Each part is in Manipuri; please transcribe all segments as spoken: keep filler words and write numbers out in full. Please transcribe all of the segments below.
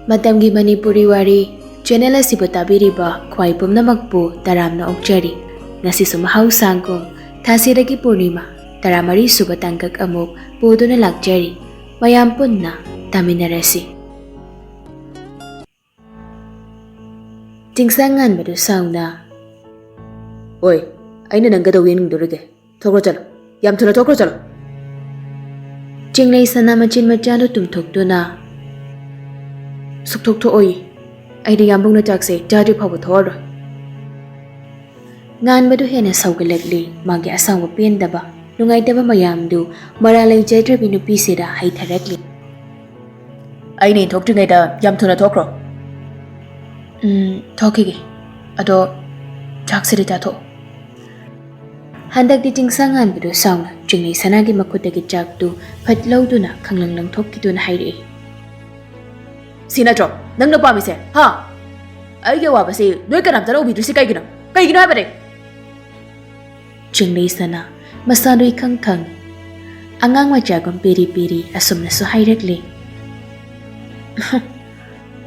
ꯃꯇꯝꯒꯤ ꯃꯅꯤꯄꯨꯔꯤ ꯋꯥꯔꯤ ꯆꯦꯅꯦꯜ ꯑꯁꯤꯕꯨ ꯇꯥꯕꯤꯔꯤꯕ ꯈ꯭ꯋꯥꯏ ꯄꯨꯝꯅꯃꯛꯄꯨ ꯇꯔꯥꯝꯅ ꯑꯣꯛꯆꯔꯤ꯫ ꯉꯁꯤꯁꯨ ꯃꯍꯧꯁꯥꯒꯨꯝ ꯊꯥꯁꯤꯗꯒꯤ ꯄꯨꯔꯅꯤꯃꯥ ꯇꯔꯥꯃꯔꯤ ꯁꯨꯕ ꯇꯥꯡꯀꯛ ꯑꯃꯨꯛ ꯄꯨꯗꯨꯅ ꯂꯥꯛꯆꯔꯤ꯫ ꯃꯌꯥꯝ ꯄꯨꯟꯅ ꯇꯥꯃꯤꯟꯅꯔꯁꯤ꯫ ꯆꯤꯡꯁꯥꯡ ꯉꯥꯟꯕꯗꯨ ꯁꯥꯎꯅ, "ꯑꯣꯏ, ꯑꯩꯅ ꯅꯪ ꯀꯩꯗꯧ ꯌꯦꯡꯅꯤꯡꯗꯣꯔꯤꯒꯦ? ꯊꯣꯛꯈ꯭ꯔꯣ ꯆꯠꯂꯣ, ꯌꯥꯝ ꯊꯨꯅ ꯊꯣꯛꯈ꯭ꯔꯣ ꯆꯠꯂꯣ!" ꯆꯤꯡꯂꯩ ꯁꯅꯥ ꯃꯆꯤꯟ ꯃꯆꯥꯗꯨ ꯇꯨꯝꯊꯣꯛꯇꯨꯅ, "ꯁꯨꯛꯊꯣꯛ ꯊꯣꯛꯑꯣꯏ꯫ ꯑꯩꯗꯤ ꯌꯥꯝꯕꯨꯡꯅ ꯆꯥꯛꯁꯦ ꯆꯥꯗ꯭ꯔꯤ ꯐꯥꯎꯕ ꯊꯣꯛꯑꯔꯣꯏ꯫" ꯉꯥꯟꯕꯗꯨ ꯍꯦꯟꯅ ꯁꯧꯒꯠꯂꯛꯂꯤ꯫ ꯃꯥꯒꯤ ꯑꯁꯥꯎꯕ ꯄꯦꯟꯗꯕ, ꯅꯨꯡꯉꯥꯏꯇꯕ ꯃꯌꯥꯝꯗꯨ ꯃꯔꯥꯜ ꯂꯩꯖꯗ꯭ꯔꯕꯤ ꯅꯨꯄꯤꯁꯤꯗ ꯍꯩꯊꯔꯛꯂꯤ꯫ "ꯑꯩꯅ ꯏꯟꯊꯣꯛꯇ꯭ꯔꯤꯉꯩꯗ ꯌꯥꯝ ꯊꯨꯅ ꯊꯣꯛꯈ꯭ꯔꯣ꯫" "ꯎꯝ, ꯊꯣꯛꯈꯤꯒꯦ꯫ ꯑꯗꯣ ꯆꯥꯛꯁꯤꯗꯤ ꯆꯥꯊꯣꯛꯑꯣ꯫" ꯍꯟꯗꯛꯇꯤ ꯆꯤꯡꯁꯥꯡ ꯉꯥꯟꯕꯗꯨ ꯁꯥꯎꯅ ꯆꯤꯡꯂꯩ ꯁꯅꯥꯒꯤ ꯃꯈꯨꯠꯇꯒꯤ ꯆꯥꯛꯇꯨ ꯐꯠ ꯂꯧꯗꯨꯅ ꯈꯪꯂꯪ ꯂꯪꯊꯣꯛꯈꯤꯗꯨꯅ ꯍꯥꯏꯔꯛꯏ꯫ "ꯁꯤ ꯅꯠꯇ꯭ꯔꯣ ꯅꯪꯅ ꯄꯥꯝꯃꯤꯁꯦ? ꯍꯥ? ꯑꯩꯒꯤ ꯑꯋꯥꯕꯁꯤ ꯅꯣꯏ ꯀꯅꯥꯝꯇꯅ ꯎꯕꯤꯗ꯭ꯔꯤꯁꯤ ꯀꯩꯒꯤꯅꯣ? ꯀꯩꯒꯤꯅꯣ ꯍꯥꯏꯕꯅꯦ?" ꯆꯤꯡꯂꯩ ꯁꯅꯥ ꯃꯁꯥꯗꯨ ꯏꯈꯪ ꯈꯪꯏ꯫ ꯑꯉꯥꯡ ꯃꯆꯥꯒꯨꯝ ꯄꯦꯔꯤ ꯄꯦꯔꯤ ꯑꯁꯨꯝꯅꯁꯨ ꯍꯥꯏꯔꯛꯂꯤ꯫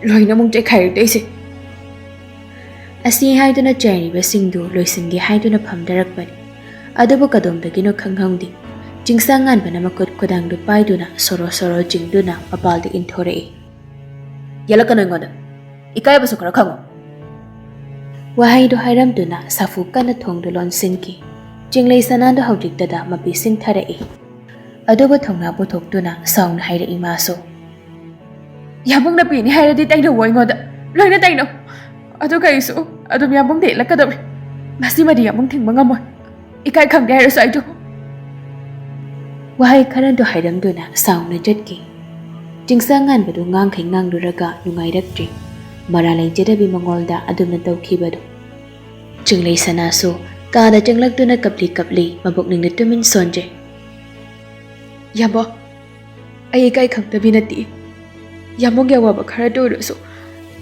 "ꯂꯣꯏꯅꯃꯛ ꯆꯦꯛꯈꯥꯏꯔꯛꯇꯣꯏꯁꯦ꯫" ꯑꯁꯤ ꯍꯥꯏꯗꯨꯅ ꯆꯥꯏꯔꯤꯕꯁꯤꯡꯗꯨ ꯂꯣꯏꯁꯤꯟꯒꯦ ꯍꯥꯏꯗꯨꯅ ꯐꯝꯊꯔꯛꯄꯅꯤ꯫ ꯑꯗꯨꯕꯨ ꯀꯗꯣꯝꯗꯒꯤꯅꯣ ꯈꯪꯍꯧꯗꯦ, ꯆꯤꯡꯁꯥꯡ ꯉꯥꯟꯕꯅ ꯃꯈꯨꯠ ꯈꯨꯗꯥꯡꯗꯨ ꯄꯥꯏꯗꯨꯅ ꯁꯣꯔꯣ ꯁꯣꯔꯣ ꯆꯤꯡꯗꯨꯅ ꯃꯄꯥꯜꯗ ꯏꯟꯊꯣꯔꯛꯏ꯫ "ꯌꯦꯠꯂꯛꯀꯅꯨ ꯑꯩꯉꯣꯟꯗ꯫ ꯏꯀꯥꯏꯕꯁꯨ ꯈꯔ ꯈꯪꯉꯨ꯫" ꯋꯥꯍꯩꯗꯨ ꯍꯥꯏꯔꯝꯗꯨꯅ ꯁꯥꯐꯨ ꯀꯟꯅ ꯊꯣꯡꯗꯨ ꯂꯣꯟꯁꯤꯟꯈꯤ꯫ ꯆꯤꯡꯂꯩ ꯁꯅꯥꯗꯨ ꯍꯧꯖꯤꯛꯇꯗ ꯃꯄꯤ ꯁꯤꯟꯊꯔꯛꯏ꯫ ꯑꯗꯨꯕꯨ ꯊꯧꯅꯥ ꯄꯨꯊꯣꯛꯇꯨꯅ ꯁꯥꯎꯅ ꯍꯥꯏꯔꯛꯏ ꯃꯥꯁꯨ꯫ "ꯌꯥꯝꯕꯨꯡꯅ ꯄꯤꯅꯤ ꯍꯥꯏꯔꯗꯤ ꯇꯩꯅꯧꯋꯣ ꯑꯩꯉꯣꯟꯗ꯫ ꯂꯣꯏꯅ ꯇꯩꯅꯧ꯫ ꯑꯗꯨꯒ ꯑꯩꯁꯨ ꯑꯗꯨꯝ ꯌꯥꯝꯕꯨꯡꯗ ꯏꯠꯂꯛꯀꯗꯧꯔꯦ꯫ ꯃꯁꯤꯃꯗꯤ ꯌꯥꯝꯕꯨꯡ ꯊꯤꯡꯕ ꯉꯝꯃꯣꯏ꯫ ꯏꯀꯥꯏ ꯈꯪꯗꯦ ꯍꯥꯏꯔꯁꯨ ꯑꯩꯗꯣ꯫" ꯋꯥꯍꯩ ꯈꯔꯗꯨ ꯍꯥꯏꯔꯝꯗꯨꯅ ꯁꯥꯎꯅ ꯆꯠꯈꯤ꯫ ꯆꯤꯡꯁꯥꯡ ꯉꯥꯟꯕꯗꯨ ꯉꯥꯡꯈꯩ ꯉꯥꯡꯂꯨꯔꯒ ꯅꯨꯡꯉꯥꯏꯔꯛꯇ꯭ꯔꯦ꯫ ꯃꯔꯥꯜ ꯂꯩꯖꯗꯕꯤ ꯃꯉꯣꯜꯗ ꯑꯗꯨꯝꯅ ꯇꯧꯈꯤꯕꯗꯨ꯫ ꯆꯤꯡꯂꯩ ꯁꯅꯥꯁꯨ ꯀꯥꯗ ꯆꯪꯂꯛꯇꯨꯅ ꯀꯞꯂꯤ ꯀꯞꯂꯤ ꯃꯕꯨꯛꯅꯤꯡꯗ ꯇꯨꯃꯤꯟ ꯁꯣꯟꯖꯩ꯫ "ꯌꯥꯝꯕꯣ, ꯑꯩ ꯏꯀꯥꯏ ꯈꯪꯗꯕꯤ ꯅꯠꯇꯦ꯫ ꯌꯥꯝꯕꯨꯡꯒꯤ ꯑꯋꯥꯕ ꯈꯔꯗ ꯑꯣꯏꯔꯁꯨ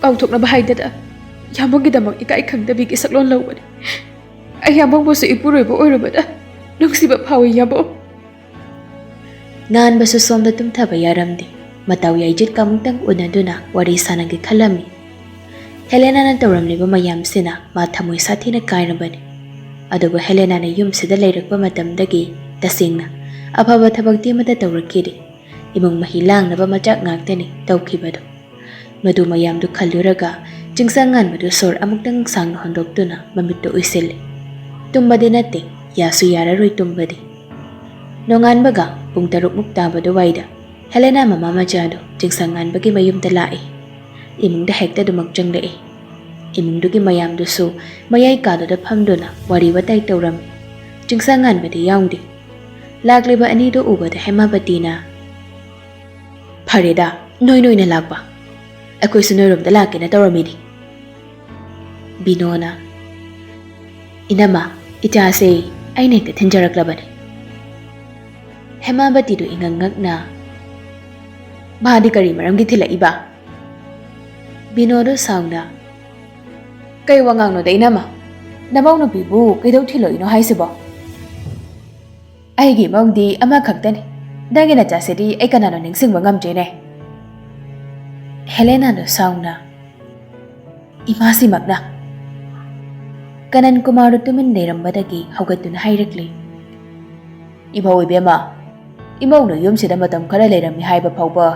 ꯀꯥꯎꯊꯣꯛꯅꯕ ꯍꯥꯏꯗꯅ ꯌꯥꯝꯕꯨꯡꯒꯤꯗꯃꯛ ꯏꯀꯥꯏ ꯈꯪꯗꯕꯤꯒꯤ ꯁꯛꯂꯣꯟ ꯂꯧꯕꯅꯤ꯫ ꯑꯩ ꯌꯥꯝꯕꯨꯡꯕꯨꯁꯨ ꯏꯄꯨꯔꯣꯏꯕ ꯑꯣꯏꯔꯨꯕꯗ ꯅꯨꯡꯁꯤꯕ ꯐꯥꯎꯏ ꯌꯥꯝꯕꯨꯡ꯫" ꯉꯥꯟꯕꯁꯨ ꯁꯣꯝꯗ ꯇꯨꯝꯊꯕ ꯌꯥꯔꯝꯗꯦ꯫ ꯃꯇꯥꯎ ꯌꯥꯏꯖꯤꯠꯀ ꯑꯃꯨꯛꯇꯪ ꯎꯅꯗꯨꯅ ꯋꯥꯔꯤ ꯁꯥꯟꯅꯒꯦ ꯈꯜꯂꯝꯃꯤ꯫ ꯍꯦꯂꯦꯅꯥꯅ ꯇꯧꯔꯝꯂꯤꯕ ꯃꯌꯥꯝꯁꯤꯅ ꯃꯥ ꯊꯃꯣꯏ ꯁꯥꯊꯤꯅ ꯀꯥꯏꯔꯕꯅꯤ꯫ ꯑꯗꯨꯕꯨ ꯍꯦꯂꯦꯅꯥꯅ ꯌꯨꯝꯁꯤꯗ ꯂꯩꯔꯛꯄ ꯃꯇꯝꯗꯒꯤ ꯇꯁꯦꯡꯅ ꯑꯐꯕ ꯊꯕꯛꯇꯤ ꯑꯃꯠꯇ ꯇꯧꯔꯛꯈꯤꯗꯦ꯫ ꯏꯃꯨꯡ ꯃꯍꯤ ꯂꯥꯡꯅꯕ ꯃꯆꯥꯛ ꯉꯥꯛꯇꯅꯤ ꯇꯧꯈꯤꯕꯗꯨ꯫ ꯃꯗꯨ ꯃꯌꯥꯝꯗꯨ ꯈꯜꯂꯨꯔꯒ ꯆꯤꯡꯁꯪ ꯉꯥꯟꯕꯗꯨ ꯁꯣꯔ ꯑꯃꯨꯛꯇꯪ ꯁꯥꯡꯅ ꯍꯣꯟꯗꯣꯛꯇꯨꯅ ꯃꯃꯤꯠꯇꯨ ꯎꯏꯁꯤꯜꯂꯤ꯫ ꯇꯨꯝꯕꯗꯤ ꯅꯠꯇꯦ, ꯌꯥꯁꯨ ꯌꯥꯔꯔꯣꯏ ꯇꯨꯝꯕꯗꯤ꯫ ꯅꯣꯡꯉꯥꯟꯕꯒ ꯄꯨꯡ ꯇꯔꯨꯛꯃꯨꯛ ꯇꯥꯕ ꯑꯗꯨꯋꯥꯏꯗ ꯍꯦꯂꯦꯅꯥ ꯃꯃꯥ ꯃꯆꯥꯗꯨ ꯆꯤꯡꯁꯪ ꯉꯥꯟꯕꯒꯤ ꯃꯌꯨꯝꯗ ꯂꯥꯛꯏ꯫ ꯏꯃꯨꯡꯗ ꯍꯦꯛꯇ ꯑꯗꯨꯃꯛ ꯆꯪꯂꯛꯏ꯫ ꯏꯃꯨꯡꯗꯨꯒꯤ ꯃꯌꯥꯝꯗꯨꯁꯨ ꯃꯌꯥꯏ ꯀꯥꯗꯨꯗ ꯐꯝꯗꯨꯅ ꯋꯥꯔꯤ ꯋꯥꯇꯥꯏ ꯇꯧꯔꯝꯃꯤ꯫ ꯆꯤꯡꯁꯪ ꯉꯥꯟꯕꯗꯤ ꯌꯥꯎꯗꯦ꯫ ꯂꯥꯛꯂꯤꯕ ꯑꯅꯤꯗꯨ ꯎꯕꯗ ꯍꯦꯃꯥꯕꯇꯤꯅ, "ꯐꯔꯦꯗ, ꯅꯣꯏ ꯅꯣꯏꯅ ꯂꯥꯛꯄ꯫ ꯑꯩꯈꯣꯏꯁꯨ ꯅꯣꯏꯔꯣꯝꯗ ꯂꯥꯛꯀꯦꯅ ꯇꯧꯔꯝꯃꯤꯅꯤ꯫" ꯕꯤꯅꯣꯅ, "ꯏꯅꯝꯃ, ꯏꯆꯥꯁꯦ ꯑꯩꯅ ꯍꯦꯛꯇ ꯊꯤꯟꯖꯔꯛꯂꯕꯅꯤ꯫" ꯍꯦꯃꯥꯕꯇꯤꯗꯨ ꯏꯉꯛ ꯉꯛꯅ, "ꯃꯥꯗꯤ ꯀꯔꯤ ꯃꯔꯝꯒꯤ ꯊꯤꯜꯂꯛꯏꯕ?" ꯕꯤꯅꯣꯗꯨ ꯁꯥꯎꯅ, "ꯀꯩ ꯋꯥꯉꯥꯡꯅꯣꯗ ꯏꯅꯝꯃ? ꯅꯃꯧ ꯅꯨꯄꯤꯕꯨ ꯀꯩꯗꯧ ꯊꯤꯜꯂꯛꯏꯅꯣ ꯍꯥꯏꯁꯤꯕꯣ?" "ꯑꯩꯒꯤ ꯏꯃꯧꯗꯤ ꯑꯃꯈꯛꯇꯅꯤ꯫ ꯅꯪꯒꯤ ꯅꯆꯥꯁꯤꯗꯤ ꯑꯩ ꯀꯅꯥꯅꯣ ꯅꯤꯡꯁꯤꯡꯕ ꯉꯝꯗ꯭ꯔꯦꯅꯦ꯫" ꯍꯦꯂꯦꯅꯥꯗꯨ ꯁꯥꯎꯅ, "ꯏꯃꯥꯁꯤꯃꯛꯅ꯫" ꯀꯅꯟ ꯀꯨꯃꯥꯔꯗꯨ ꯇꯨꯃꯤꯟ ꯂꯩꯔꯝꯕꯗꯒꯤ ꯍꯧꯒꯠꯇꯨꯅ ꯍꯥꯏꯔꯛꯂꯤ, "ꯏꯃꯧ ꯏꯕꯦꯝꯃ, ꯏꯃꯧꯅ ꯌꯨꯝꯁꯤꯗ ꯃꯇꯝ ꯈꯔ ꯂꯩꯔꯝꯃꯤ ꯍꯥꯏꯕ ꯐꯥꯎꯕ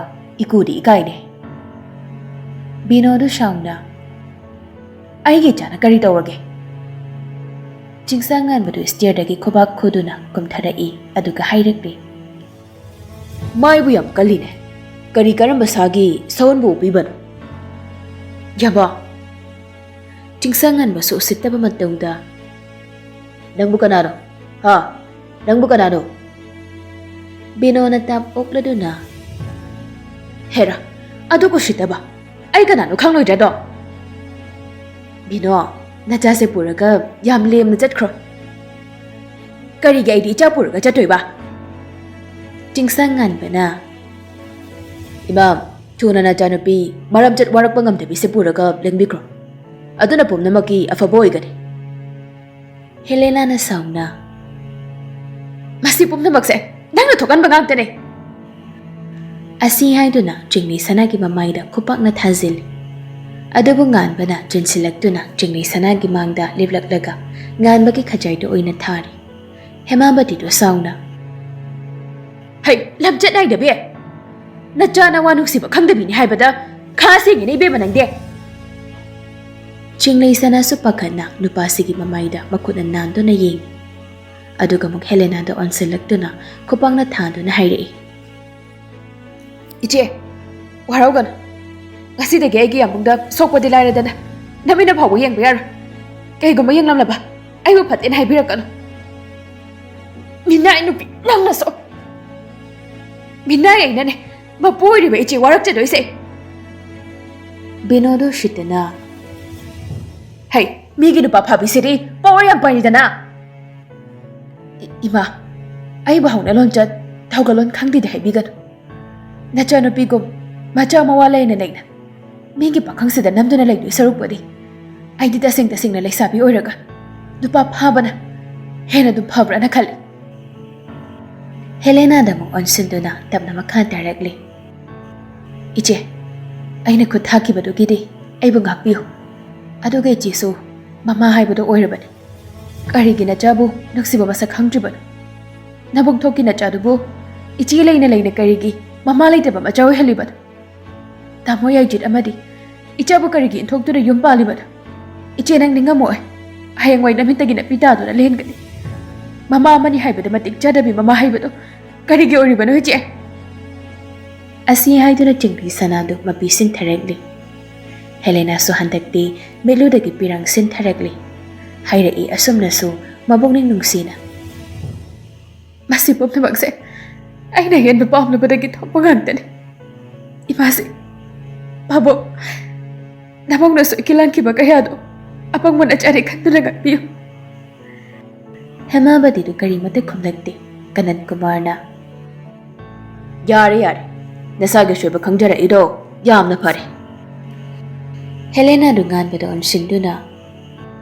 ꯏꯀꯨꯗꯤ ꯏꯀꯥꯏꯅꯦ꯫" ꯕꯤꯅꯣꯗꯨ ꯁꯥꯎꯅ, "ꯑꯩꯒꯤ ꯏꯆꯥꯅ ꯀꯔꯤ ꯇꯧꯔꯒꯦ?" ꯆꯤꯡꯁꯥꯡ ꯉꯥꯟꯕꯗꯨ ꯁ꯭ꯇꯤꯌꯔꯗꯒꯤ ꯈꯨꯕꯥꯛ ꯈꯨꯗꯨꯅ ꯀꯨꯝꯊꯔꯛꯏ, ꯑꯗꯨꯒ ꯍꯥꯏꯔꯛꯂꯤ, "ꯃꯥꯏꯕꯨ ꯌꯥꯝ ꯀꯜꯂꯤꯅꯦ꯫ ꯀꯔꯤ ꯀꯔꯝꯕ ꯁꯥꯒꯤ ꯁꯎꯟꯕꯨ ꯎꯞꯄꯤꯕꯅꯣ?" ꯌꯥꯕ! ꯆꯤꯡꯁꯥꯡ ꯉꯥꯟꯕꯁꯨ ꯎꯁꯤꯠꯇꯕ ꯃꯇꯧꯗ, "ꯅꯪꯕꯨ ꯀꯅꯥꯅꯣ? ꯍꯥ? ꯅꯪꯕꯨ ꯀꯅꯥꯅꯣ?" ꯕꯤꯅꯣꯅ ꯇꯥꯞ ꯑꯣꯛꯂꯗꯨꯅ, "ꯍꯦꯔꯥ, ꯑꯗꯨꯛ ꯎꯁꯤꯠꯇꯕ! ꯑꯩ ꯀꯅꯥꯅꯣ ꯈꯪꯂꯣꯏꯗ꯭ꯔꯗꯣ?" "ꯕꯤꯅꯣ, ꯅꯆꯥꯁꯦ ꯄꯨꯔꯒ ꯌꯥꯝ ꯂꯦꯝꯅ ꯆꯠꯈ꯭ꯔꯣ꯫" "ꯀꯔꯤꯒꯤ ꯑꯩꯗꯤ ꯏꯆꯥ ꯄꯨꯔꯒ ꯆꯠꯇꯣꯏꯕ?" ꯆꯤꯡꯁꯥꯡ ꯉꯥꯟꯕꯅ, "ꯏꯃꯥ, ꯊꯨꯅ ꯅꯆꯥꯅꯨꯄꯤ ꯃꯔꯝꯆꯠ ꯋꯥꯔꯛꯄ ꯉꯝꯗꯕꯤꯁꯦ ꯄꯨꯔꯒ ꯂꯦꯡꯕꯤꯈ꯭ꯔꯣ꯫ ꯑꯗꯨꯅ ꯄꯨꯝꯅꯃꯛꯀꯤ ꯑꯐꯕ ꯑꯣꯏꯒꯅꯤ꯫" ꯍꯦꯂꯦꯅꯥꯅ ꯁꯥꯎꯅ, "ꯃꯁꯤ ꯄꯨꯝꯅꯃꯛꯁꯦ ꯅꯪꯅ ꯊꯣꯛꯍꯟꯕ ꯉꯥꯛꯇꯅꯦ꯫" ꯑꯁꯤ ꯍꯥꯏꯗꯨꯅ ꯆꯤꯡꯂꯩ ꯁꯅꯥꯒꯤ ꯃꯃꯥꯏꯗ ꯈꯨꯄꯥꯛꯅ ꯊꯥꯖꯤꯜꯂꯤ꯫ ꯑꯗꯨꯕꯨ ꯉꯥꯟꯕꯅ ꯆꯦꯟꯁꯤꯜꯂꯛꯇꯨꯅ ꯆꯤꯡꯂꯩ ꯁꯅꯥꯒꯤ ꯃꯥꯡꯗ ꯂꯦꯞꯂꯛꯂꯒ ꯉꯥꯟꯕꯒꯤ ꯈꯖꯥꯏꯗꯨ ꯑꯣꯏꯅ ꯊꯥꯔꯤ꯫ ꯍꯦꯃꯥꯕꯇꯤꯗꯨ ꯁꯥꯎꯅ, "ꯍꯩ, ꯂꯝꯆꯠ ꯅꯥꯏꯗꯕꯤ! ꯅꯆꯥ ꯅꯋꯥ ꯅꯨꯡꯁꯤꯕ ꯈꯪꯗꯕꯤꯅꯤ ꯍꯥꯏꯕꯗ ꯈꯥ ꯁꯦꯡꯉꯤꯅꯦ ꯏꯕꯦꯝꯃ ꯅꯪꯗꯤ!" ꯆꯤꯡꯂꯩ ꯁꯅꯥꯁꯨ ꯄꯥꯈꯠꯅ ꯅꯨꯄꯥꯁꯤꯒꯤ ꯃꯃꯥꯏꯗ ꯃꯈꯨꯠꯅ ꯅꯥꯟꯗꯨꯅ ꯌꯦꯡꯉꯤ꯫ ꯑꯗꯨꯒ ꯑꯃꯨꯛ ꯍꯦꯂꯦꯅꯥꯗ ꯑꯣꯟꯁꯤꯜꯂꯛꯇꯨꯅ ꯈꯨꯄꯥꯛꯅ ꯊꯥꯗꯨꯅ ꯍꯥꯏꯔꯛꯏ, "ꯏꯆꯦ, ꯋꯥꯔꯧꯒꯅꯨ꯫ ꯉꯁꯤꯗꯒꯤ ꯑꯩꯒꯤ ꯌꯥꯝꯕꯨꯡꯗ ꯁꯣꯛꯄꯗꯤ ꯂꯥꯏꯔꯗꯅ ꯅꯃꯤꯠꯅ ꯐꯥꯎꯕ ꯌꯦꯡꯕ ꯌꯥꯔꯣꯏ꯫ ꯀꯩꯒꯨꯝꯕ ꯌꯦꯡꯂꯝꯂꯕ ꯑꯩꯕꯨ ꯐꯠꯇꯦꯅ ꯍꯥꯏꯕꯤꯔꯛꯀꯅꯨ꯫ ꯃꯤꯅꯥꯏ ꯅꯨꯄꯤ ꯅꯪꯅꯁꯨ! ꯃꯤꯅꯥꯏ ꯑꯩꯅꯅꯦ ꯃꯄꯨ ꯑꯣꯏꯔꯤꯕ ꯏꯆꯦ ꯋꯥꯔꯛꯆꯗꯣꯏꯁꯦ!" ꯕꯤꯅꯣꯗ ꯎꯁꯤꯠꯇꯅ, "ꯍꯩ, ꯃꯤꯒꯤ ꯅꯨꯄꯥ ꯐꯥꯕꯤꯁꯤꯗꯤ power ꯌꯥꯝ ꯄꯥꯏꯔꯤꯗꯅ!" ꯏ-, ꯏꯃꯥ, ꯑꯩꯕꯨ ꯍꯧꯅ ꯂꯣꯟꯆꯠ ꯊꯧꯒꯜꯂꯣꯟ ꯈꯪꯗꯦꯗꯤ ꯍꯥꯏꯕꯤꯒꯅꯨ꯫ ꯅꯆꯥꯅꯨꯄꯤꯒꯨꯝ ꯃꯆꯥ ꯃꯋꯥ ꯂꯩꯅ ꯂꯩꯅ ꯃꯤꯒꯤ ꯄꯥꯈꯪꯁꯤꯗ ꯅꯝꯗꯨꯅ ꯂꯩꯗꯣꯏ ꯁꯔꯨꯛꯄꯨꯗꯤ ꯑꯩꯗꯤ ꯇꯁꯦꯡ ꯇꯁꯦꯡꯅ ꯂꯩꯁꯥꯕꯤ ꯑꯣꯏꯔꯒ ꯅꯨꯄꯥ ꯐꯥꯕꯅ ꯍꯦꯟꯅ ꯑꯗꯨꯝ ꯐꯕ꯭ꯔꯥꯅ ꯈꯜꯂꯤ꯫ ꯍꯦꯂꯦꯅꯥꯗ ꯑꯃꯨꯛ ꯑꯣꯟꯁꯤꯟꯗꯨꯅ ꯇꯞꯅ ꯃꯈꯥ ꯇꯥꯔꯛꯂꯤ, "ꯏꯆꯦ, ꯑꯩꯅ ꯈꯨꯠ ꯊꯥꯈꯤꯕꯗꯨꯒꯤꯗꯤ ꯑꯩꯕꯨ ꯉꯥꯛꯄꯤꯌꯨ꯫ ꯑꯗꯨꯒ ꯏꯆꯦꯁꯨ ꯃꯃꯥ ꯍꯥꯏꯕꯗꯣ ꯑꯣꯏꯔꯕꯅꯤ꯫ ꯀꯔꯤꯒꯤ ꯅꯆꯥꯕꯨ ꯅꯨꯡꯁꯤꯕ ꯃꯁꯛ ꯈꯪꯗ꯭ꯔꯤꯕꯅꯣ? ꯅꯕꯨꯡꯊꯣꯛꯀꯤ ꯅꯆꯥꯗꯨꯕꯨ ꯏꯆꯦ ꯂꯩꯅ ꯂꯩꯅ ꯀꯔꯤꯒꯤ ꯃꯃꯥ ꯂꯩꯇꯕ ꯃꯆꯥ ꯑꯣꯏꯍꯜꯂꯤꯕꯅꯣ? ꯇꯥꯃꯣ ꯌꯥꯏꯖꯤꯠ ꯑꯃꯗꯤ ꯏꯆꯥꯕꯨ ꯀꯔꯤꯒꯤ ꯏꯟꯊꯣꯛꯇꯨꯅ ꯌꯨꯝ ꯄꯥꯜꯂꯤꯕꯅꯣ? ꯏꯆꯦ, ꯅꯪ ꯅꯤꯡꯉꯝꯃꯣꯏ꯫ ꯍꯌꯦꯡꯋꯥꯏ ꯅꯃꯤꯠꯇꯒꯤ ꯅꯄꯤ ꯇꯥꯗꯨꯅ ꯂꯦꯟꯒꯅꯤ꯫ ꯃꯃꯥ ꯑꯃꯅꯤ ꯍꯥꯏꯕꯗ ꯃꯇꯤꯛ ꯆꯥꯗꯕꯤ ꯃꯃꯥ ꯍꯥꯏꯕꯗꯣ ꯀꯔꯤꯒꯤ ꯑꯣꯏꯔꯤꯕꯅꯣ, ꯏꯆꯦ?" ꯑꯁꯤ ꯍꯥꯏꯗꯨꯅ ꯆꯤꯡꯂꯩ ꯁꯅꯥꯗꯨ ꯃꯄꯤ ꯁꯤꯟꯊꯔꯛꯂꯤ꯫ ꯍꯦꯂꯦꯅꯥꯁꯨ ꯍꯟꯗꯛꯇꯤ ꯃꯤꯠꯂꯨꯗꯒꯤ ꯄꯤꯔꯥꯡ ꯁꯤꯟꯊꯔꯛꯂꯤ꯫ ꯍꯥꯏꯔꯛꯏ ꯑꯁꯨꯝꯅꯁꯨ ꯃꯕꯨꯛꯅꯤꯡ ꯅꯨꯡꯁꯤꯅ, "ꯃꯁꯤ ꯄꯨꯝꯅꯃꯛꯁꯦ ꯑꯩꯅ ꯍꯦꯟꯕ ꯄꯥꯝꯂꯨꯕꯗꯒꯤ ꯊꯣꯛꯄ ꯉꯥꯛꯇꯅꯤ꯫ ꯏꯃꯥꯁꯤ, ꯄꯥꯕꯨꯡ, ꯅꯕꯨꯡꯅ ꯁꯣꯏꯈꯤꯂꯥꯟꯈꯤꯕ ꯀꯌꯥꯗꯣ ꯑꯄꯪꯕ ꯅꯆꯥꯅꯤ ꯈꯟꯗꯨꯅ ꯉꯥꯛꯄꯤꯌꯨ꯫" ꯍꯦꯃꯥꯕꯇꯤꯗꯨ ꯀꯔꯤꯃꯠꯇ ꯈꯨꯝꯂꯛꯇꯦ꯫ ꯀꯅꯟ ꯀꯨꯃꯥꯔꯅ, "ꯌꯥꯔꯦ, ꯌꯥꯔꯦ꯫ ꯅꯁꯥꯒꯤ ꯑꯁꯣꯏꯕ ꯈꯪꯖꯔꯛꯏꯗꯣ ꯌꯥꯝꯅ ꯐꯔꯦ꯫" ꯍꯦꯂꯦꯅꯥꯗꯨ ꯉꯥꯟꯕꯗ ꯑꯣꯟꯁꯤꯟꯗꯨꯅ,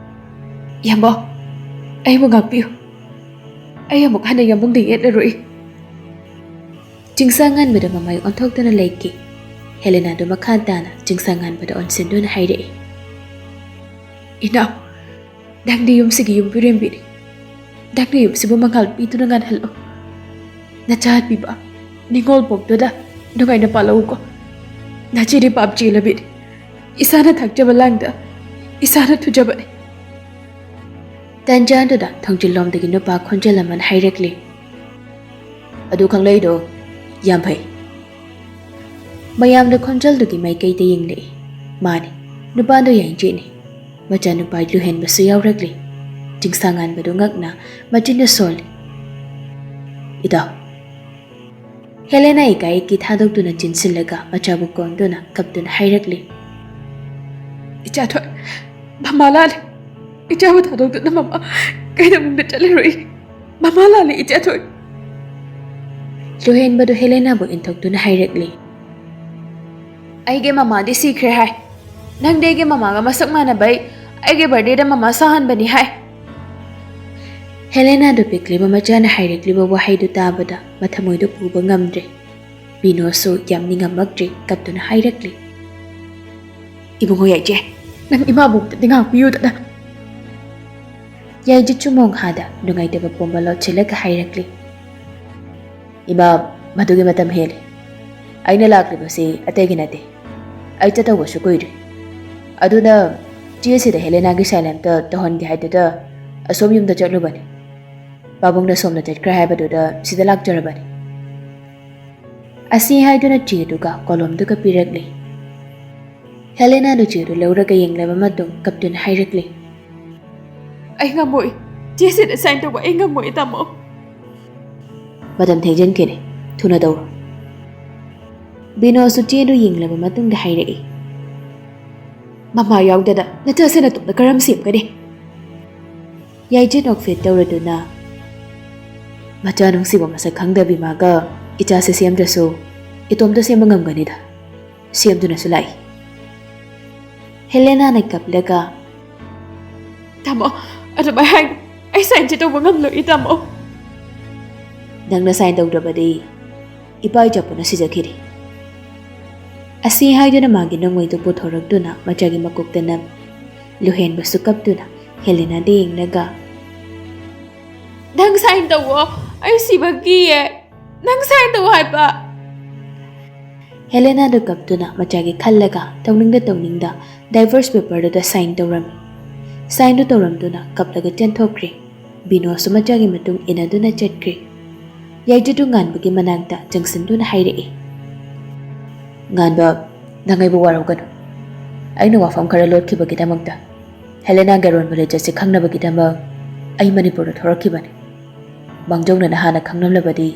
"ꯌꯥꯝꯕꯧ, ꯑꯩꯕꯨ ꯉꯥꯛꯄꯤꯌꯨ꯫ ꯑꯩ ꯑꯃꯨꯛ ꯍꯟꯅ ꯌꯥꯝꯕꯨꯡꯗ ꯌꯦꯠꯂꯔꯣꯏ꯫" ꯆꯤꯡꯁꯥ ꯉꯥꯟꯕꯗ ꯃꯃꯥꯏ ꯑꯣꯟꯊꯣꯛꯇꯨꯅ ꯂꯩꯈꯤ꯫ ꯍꯦꯂꯦꯅꯥꯗꯨ ꯃꯈꯥ ꯇꯥꯅ ꯆꯤꯡꯁꯥ ꯉꯥꯟꯕꯗ ꯑꯣꯟꯁꯤꯟꯗꯨꯅ ꯍꯥꯏꯔꯛꯏ, "ꯏꯅꯥꯎ, ꯅꯪꯗꯤ ꯌꯨꯝꯁꯤꯒꯤ ꯌꯨꯝꯕꯤꯔꯦꯝꯕꯤꯅꯤ꯫ ꯅꯪꯅ ꯌꯨꯝꯁꯤꯕꯨ ꯃꯉꯥꯜ ꯄꯤꯗꯨꯅ ꯉꯥꯟꯍꯜꯂꯨ꯫ ꯅꯆꯥ ꯄꯤꯕ ꯅꯤꯉꯣꯜ ꯄꯣꯛꯇꯨꯗ ꯅꯨꯡꯉꯥꯏꯅ ꯄꯥꯜꯂꯛꯎꯀꯣ꯫ ꯅꯆꯦꯗꯤ ꯄꯥꯞ ꯆꯦꯜꯂꯕꯤꯅꯤ꯫ ꯏꯁꯥꯅ ꯊꯛꯆꯕ ꯂꯥꯡꯗ ꯏꯁꯥꯅ ꯊꯨꯖꯕꯅꯤ꯫" ꯇꯟꯖꯥꯗꯨꯗ ꯊꯣꯡꯖꯤꯜꯂꯣꯝꯗꯒꯤ ꯅꯨꯄꯥ ꯈꯣꯟꯖꯦꯜ ꯑꯃꯅ ꯍꯥꯏꯔꯛꯂꯤ, "ꯑꯗꯨ ꯈꯪꯂꯛꯏꯗꯣ ꯌꯥꯝ ꯐꯩ꯫" ꯃꯌꯥꯝꯗ ꯈꯣꯟꯖꯦꯜꯗꯨꯒꯤ ꯃꯥꯏꯀꯩꯗ ꯌꯦꯡꯂꯛꯏ꯫ ꯃꯥꯅꯤ, ꯅꯨꯄꯥꯗꯣ ꯌꯥꯏꯖꯦꯠꯅꯤ꯫ ꯃꯆꯥꯅꯨꯄꯥ ꯂꯨꯍꯦꯟꯕꯁꯨ ꯌꯥꯎꯔꯛꯂꯤ꯫ ꯆꯤꯡꯁꯥꯡꯉꯥꯟꯕꯗꯨ ꯉꯛꯅ ꯃꯆꯤꯟꯗ ꯁꯣꯜꯂꯤ꯫ "ꯏꯇꯥꯎ꯫" ꯍꯦꯂꯦꯅꯥ ꯏꯀꯥꯏ ꯏꯀꯤ ꯊꯥꯗꯣꯛꯇꯨꯅ ꯆꯤꯟꯁꯤꯜꯂꯒ ꯃꯆꯥꯕꯨ ꯀꯣꯟꯗꯨꯅ ꯀꯞꯇꯨꯅ ꯍꯥꯏꯔꯛꯂꯤ, "ꯏꯆꯥ ꯊꯣꯏ, ꯃꯃꯥ ꯂꯥꯜꯂꯦ꯫ ꯏꯆꯥꯕꯨ ꯊꯥꯗꯣꯛꯇꯨꯅ ꯃꯃꯥ ꯀꯩꯗꯧꯅꯨꯡꯗ ꯆꯠꯂꯔꯣꯏ꯫ ꯃꯃꯥ ꯂꯥꯜꯂꯦ, ꯏꯆꯥ ꯊꯣꯏ꯫" ꯂꯨꯍꯦꯟꯕꯗꯨ ꯍꯦꯂꯦꯅꯥꯕꯨ ꯏꯟꯊꯣꯛꯇꯨꯅ ꯍꯥꯏꯔꯛꯂꯤ, "ꯑꯩꯒꯤ ꯃꯃꯥꯗꯤ ꯁꯤꯈ꯭ꯔꯦ ꯍꯥꯏ꯫ ꯅꯪꯗꯤ ꯑꯩꯒꯤ ꯃꯃꯥꯒ ꯃꯁꯛ ꯃꯥꯟꯅꯕꯩ ꯑꯩꯒꯤ ꯕꯥꯔꯗꯦꯗ ꯃꯃꯥ ꯁꯥꯍꯟꯕꯅꯤ ꯍꯥꯏ꯫" ꯍꯦꯂꯦꯅꯥꯗꯨ ꯄꯤꯛꯂꯤꯕ ꯃꯆꯥꯅ ꯍꯥꯏꯔꯛꯂꯤꯕ ꯋꯥꯍꯩꯗꯨ ꯇꯥꯕꯗ ꯃꯊꯃꯣꯏꯗꯨ ꯄꯨꯕ ꯉꯝꯗ꯭ꯔꯦ꯫ ꯕꯤꯅꯣꯁꯁꯨ ꯌꯥꯝ ꯅꯤꯡꯉꯝꯃꯛꯇ꯭ꯔꯤ, ꯀꯞꯇꯨꯅ ꯍꯥꯏꯔꯛꯂꯤ, "ꯏꯕꯨꯡꯉꯣ ꯌꯥꯏꯆꯦ, ꯅꯪ ꯏꯃꯥꯕꯨ ꯑꯝꯇꯗꯤ ꯉꯥꯛꯄꯤꯌꯨꯗꯅ꯫" ꯌꯥꯏꯆꯦ ꯆꯨꯃꯣꯡ ꯍꯥꯗ ꯅꯨꯡꯉꯥꯏꯇꯕ ꯄꯣꯝꯕ ꯂꯣꯠꯁꯤꯜꯂꯒ ꯍꯥꯏꯔꯛꯂꯤ, "ꯏꯃꯥ, ꯃꯗꯨꯒꯤ ꯃꯇꯝ ꯍꯦꯜꯂꯦ꯫ ꯑꯩꯅ ꯂꯥꯛꯂꯤꯕꯁꯤ ꯑꯇꯩꯒꯤ ꯅꯠꯇꯦ꯫ ꯑꯩ ꯆꯠꯇꯧꯕꯁꯨ ꯀꯨꯏꯗ꯭ꯔꯦ꯫ ꯑꯗꯨꯅ ꯆꯦꯁꯤꯗ ꯍꯦꯂꯦꯅꯥꯒꯤ sign ꯑꯝꯇ ꯇꯧꯍꯟꯒꯦ ꯍꯥꯏꯗꯨꯗ ꯑꯁꯣꯝ ꯌꯨꯝꯗ ꯆꯠꯂꯨꯕꯅꯤ꯫ ꯄꯥꯕꯨꯡꯅ ꯁꯣꯝꯗ ꯆꯠꯈ꯭ꯔꯦ ꯍꯥꯏꯕꯗꯨꯗ ꯁꯤꯗ ꯂꯥꯛꯆꯔꯕꯅꯤ꯫" ꯑꯁꯤ ꯍꯥꯏꯗꯨꯅ ꯆꯦꯗꯨꯒ ꯀꯣꯂꯣꯝꯗꯨꯒ ꯄꯤꯔꯛꯂꯤ꯫ ꯍꯦꯂꯦꯅꯥꯗꯨ ꯆꯦꯗꯨ ꯂꯧꯔꯒ ꯌꯦꯡꯂꯕ ꯃꯇꯨꯡ ꯀꯞꯇꯨꯅ ꯍꯥꯏꯔꯛꯂꯤ, "ꯑꯩ ꯉꯝꯃꯣꯏ꯫ ꯆꯦꯁꯤꯗ sign ꯇꯧꯕ ꯑꯩ ꯉꯝꯃꯣꯏ, ꯇꯥꯃꯣ꯫" "ꯃꯇꯝ ꯊꯦꯡꯖꯤꯟꯈꯤꯅꯤ꯫ ꯊꯨꯅ ꯇꯧꯔꯣ꯫" ꯕꯤꯅꯣꯁꯁꯨ ꯆꯦꯗꯨ ꯌꯦꯡꯂꯕ ꯃꯇꯨꯡꯗ ꯍꯥꯏꯔꯛꯏ, "ꯃꯃꯥ ꯌꯥꯎꯗꯅ ꯅꯆꯥꯁꯦ ꯅꯇꯣꯝꯇ ꯀꯔꯝ ꯁꯦꯝꯒꯅꯤ?" ꯌꯥꯏꯆꯦ ꯅꯣꯛꯐꯦꯠ ꯇꯧꯔꯗꯨꯅ, "ꯃꯆꯥ ꯅꯨꯡꯁꯤꯕ ꯃꯁꯛ ꯈꯪꯗꯕꯤ ꯃꯥꯒ ꯏꯆꯥꯁꯦ ꯁꯦꯝꯗ꯭ꯔꯁꯨ ꯏꯇꯣꯝꯇ ꯁꯦꯝꯕ ꯉꯝꯒꯅꯤꯗ꯫ ꯁꯦꯝꯗꯨꯅꯁꯨ ꯂꯥꯛꯏ꯫" ꯍꯦꯂꯦꯅꯥꯅ ꯀꯞꯂꯒ, "ꯇꯥꯃꯣ, ꯑꯗꯨꯃꯥꯏ ꯍꯥꯏꯅꯨ꯫ ꯑꯩ sign ꯁꯦ ꯇꯧꯕ ꯉꯝꯂꯣꯏ, ꯇꯥꯃꯣ꯫" "ꯅꯪꯅ sign ꯇꯧꯗ꯭ꯔꯕꯗꯤ ꯏꯄꯥ ꯏꯆꯥꯄꯨꯅ ꯁꯤꯖꯈꯤꯔꯦ꯫ ꯑꯁꯤ ꯍꯥꯏꯗꯨꯅ ꯃꯥꯒꯤ ꯅꯣꯡꯃꯩꯗꯨ ꯄꯨꯊꯣꯔꯛꯇꯨꯅ ꯃꯆꯥꯒꯤ ꯃꯀꯣꯛꯇ ꯅꯝꯃꯤ꯫ ꯂꯨꯍꯦꯟꯕꯁꯨ ꯀꯞꯇꯨꯅ ꯍꯦꯂꯦꯅꯥꯗ ꯌꯦꯡꯂꯒ, "ꯅꯪ ꯁꯥꯏꯟ ꯇꯧꯋꯣ, ꯑꯩ ꯁꯤꯕ ꯀꯤꯌꯦ꯫ ꯅꯪ ꯁꯥꯏꯟ ꯇꯧ ꯍꯥꯏꯕ!" ꯍꯦꯂꯦꯅꯥꯗꯨ ꯀꯞꯇꯨꯅ ꯃꯆꯥꯒꯤ ꯈꯜꯂꯒ ꯇꯧꯅꯤꯡꯗ ꯇꯧꯅꯤꯡꯗ ꯗꯥꯏꯚꯣꯔꯁ ꯄꯦꯄꯔꯗꯨꯗ ꯁꯥꯏꯟ ꯇꯧꯔꯝꯃꯤ꯫ ꯁꯥꯏꯟꯗꯨ ꯇꯧꯔꯝꯗꯨꯅ ꯀꯞꯂꯒ ꯆꯦꯟꯊꯣꯛꯈ꯭ꯔꯦ꯫ ꯕꯤꯅꯣꯁꯨ ꯃꯆꯥꯒꯤ ꯃꯇꯨꯡ ꯏꯟꯅꯗꯨꯅ ꯆꯠꯈ꯭ꯔꯦ꯫ ꯌꯥꯏꯖꯤꯠꯇꯨ ꯉꯥꯟꯕꯒꯤ ꯃꯅꯥꯛꯇ ꯆꯪꯁꯤꯟꯗꯨꯅ ꯍꯥꯏꯔꯛꯏ, "ꯉꯥꯟꯕ, ꯅꯪ ꯑꯩꯕꯨ ꯋꯥꯔꯧꯒꯅꯨ꯫ ꯑꯩꯅ ꯋꯥꯐꯝ ꯈꯔ ꯂꯣꯠꯈꯤꯕꯒꯤꯗꯃꯛꯇ, ꯍꯦꯂꯦꯅꯥꯒꯤ ꯑꯔꯣꯟꯕ ꯂꯤꯆꯠꯁꯤ ꯈꯪꯅꯕꯒꯤꯗꯃꯛ ꯑꯩ ꯃꯅꯤꯄꯨꯔꯗ ꯊꯣꯔꯛꯈꯤꯕꯅꯤ꯫ ꯃꯥꯡꯖꯧꯅꯅ ꯍꯥꯟꯅ ꯈꯪꯂꯝꯂꯕꯗꯤ